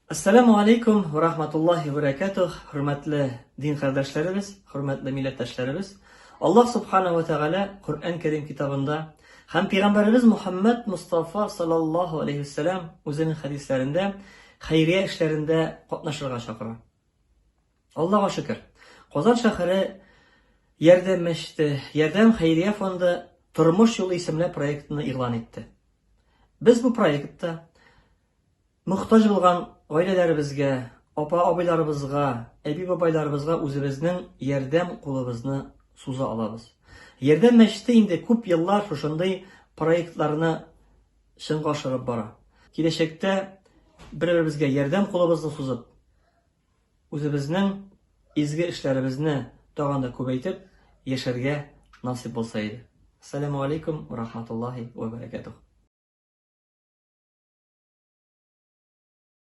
Ассаламу алейкум ва рахматуллахи ва баракатух, хөрмәтле дин кардәшләребез, хөрмәтле милләттәшләребез. Аллаһ субханаһу ва тәгалә Коръән Кәрим китабында һәм пәйгамбәребез Мухаммад Мустафа саллаллаһу алейхи вәссәлам үзенең хәдисләрендә хәйрия эшләрендә катнашырга чакыра. Аллага шөкер, Казан шәһәре Ярдәм мәчете, Ярдәм хәйрия фонды Тормыш юлы исемле проектны игълан итте. Без бу проектта Мохтаҗ булган гаиләләребезгә, апа-абыйларыбызга, әби-бабайларыбызга үзебезнең ярдәм кулыбызны суза алабыз. Ярдәм мәчете инде күп еллар шушындый проектларны чынга ашырып бара. Киләчәктә бер-беребезгә ярдәм кулыбызны сузып, үзебезнең изге эшләребезне тагын да күбәйтеп яшәргә насыйп булса иде. Ассаламу алейкум ва рахматуллахи ва баракатух.